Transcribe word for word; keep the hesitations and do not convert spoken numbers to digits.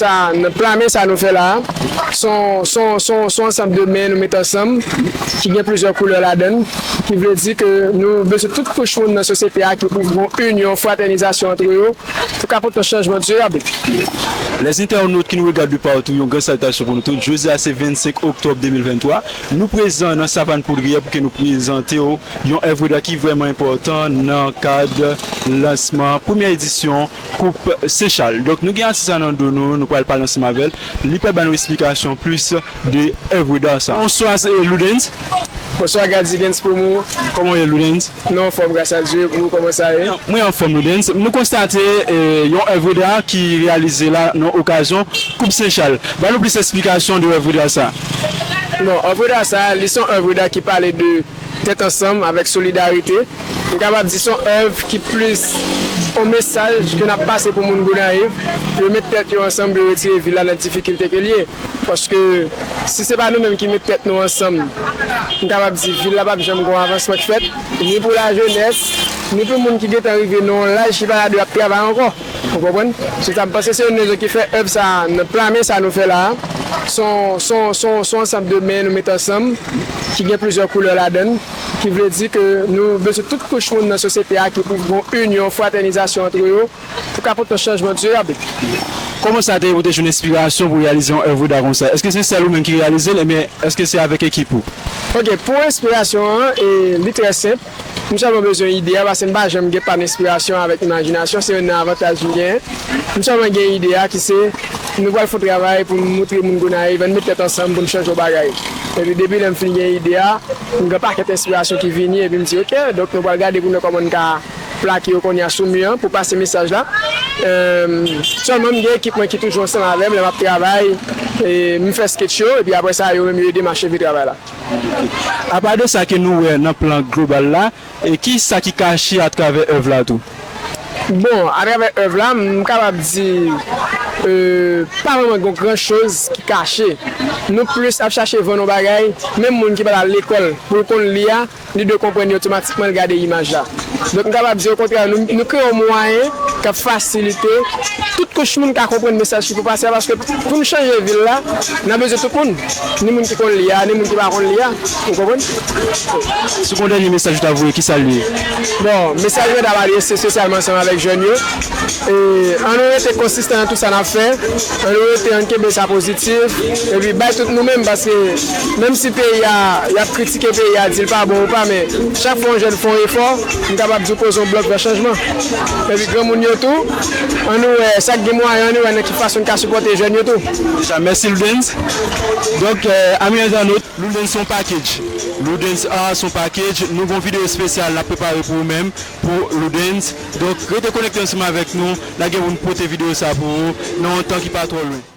sa, nan pla men sa nou fè la a, se yon, se yon, se yon, se yon ansanm de men nou met ansanm, ki gen plizyè koulè ladan l, ki vle di ke nou bezwen tout kouch moun nan sosyete a ki pou gen yon inyon, fratènizasyon antre yo, pou ka pote yon chanjman dirab. Lèzentènot ki nou regade de partou, yon gran salitasyon pou nou tout. Jodi a se vennsenk oktòb de mil venntwa. Nou prezan nan Savann Poudryè pou ke nou prezante w yon èv d'ar ki vrèman enpòtan nan kad lansman premyè edisyon Koup Sen Chal. Donk, nou gen atis la nan do nou, nou pral pale ansanm avè l. Li pral ba nou esplikasyon plis de èv d'ar sa. Bonswa, se Loudens. Bonswa, Gadigens Poumou. Kòman w ye, Loudens? Nou anfòm, gras a Dye, e pou ou, kòman sa ye? Mwen anfòm, Loudens. Nou konstate, eh, yon èv d'ar ki reyalize la nan okazyon Koup Sen Chal. Ba nou plis esplikasyon de èv d'ar sa. Bon, èv d'ar sa, li se yon èv d'ar ki pale de tèt ansanm avèk solidarite. M kapab di se yon èv ki plis yon mesaj ke n ap pase pou moun Gonayiv, pou yo met tèt yo ansanm, pou yo retire vil la nan difikilte ke l ye. Paske si se pa nou menm ki met tèt nou ansanm, m kapab di vil la p ap janm gen yon avansman k fèt, ni pou lajenès, ni pou moun ki gentan rive nan yon laj ki pa la dwe ap travay ankò. Ou konprann? Se sa, m panse se youn rezon ki fè èv sa a, nan pla men sa nou fè la a, se yon, se yon, se yon, se yon ansanm de men nou met ansanm, ki gen plizyè koulè ladan l, ki vle di ke nou bezwen tout kouch moun nan sosyete a ki pou gen yon inyon, fratènizasyon antre yo, pou ka pote yon chanjman dirab. Kòman sa te ye pou te jwenn enspirasyon pou reyalize yon èv d'ar konsa? Èske se sèl ou menm ki reyalize l, ebyen, èske se avèk ekip ou? Ok, pou enspirasyon an, e, li trè senp. M sèlman bezwen ide a, paske m pa janm gen pann enspirasyon avèk imajinasyon, se youn nan avantaj m genyen. M sèlman gen ide a ki se, nou pral fè yon travay pou n montre moun Gonayiv, ann met tèt ansanm pou n chanje yon bagay. Epi depi lè m fin gen ide a, m gen pakèt enspirasyon ki vini, epi m di, ok, donk nou pral gade pou n wè kòman n ka plake yo kounye a sou mi an pou pase mesaj la. Em, sèlman m gen ekip mwen ki toujou ansanm avè m, lè m ap travay, e, m fè sketch yo, epi apre sa, yo menm yo ede m acheve travay la. Apa de sa ke nou wè nan plan global la, e ki sa ki kache atravè èv la tou? Bon, atravè èv la, m kapab di, e, pa vrèman gen gran choz ki kache. Nou plis ap chache vann yon bagay, menm moun ki pa t al lekòl pou l konn li a, li dwe konprann li otomatikman l gade imaj la. Donk, m kapab di okontrè, nou, nou kreye yon mwayen k ap fasilite tout kouch moun ka konprann mesaj ki pou pase a, paske pou n chanje vil la, n ap bezwen tout moun. Ni moun ki konn li a, ni moun ki pa konn li a. Ou konprann? Si w gen yon dènye mesaj ou ta voye, ki sa l ye? Bon, mesaj mwen ta ba li, se espesyalman ansanm avèk jèn yo. E, ann nou rete konsistan nan tout sa n ap fè. Ann nou rete, ann kenbe sa pozitif. Epi bay tout nou menm, paske menm si peyi a, y ap kritike peyi a, di l pa bon ou pa, men chak fwa yon jèn fè yon efò, m kapab di w poze yon blòk vè chanjman. Epi granmoun yo tou, ann nou wè, sa k gen mwayen, ann nou wè nan ki fason n ka sipòte jèn yo tou. Deja, mèsi Loudens. Donk, eh, ami entènot, Loudens se yon package. Loudens Art se yon package. Nou gen yon videyo espesyal n ap prepare pou ou menm, pou Loudens. Donk, rete konekte ansanm avèk nou. N a gen pou n pote videyo sa pou ou nan yon tan ki pa twò lwen.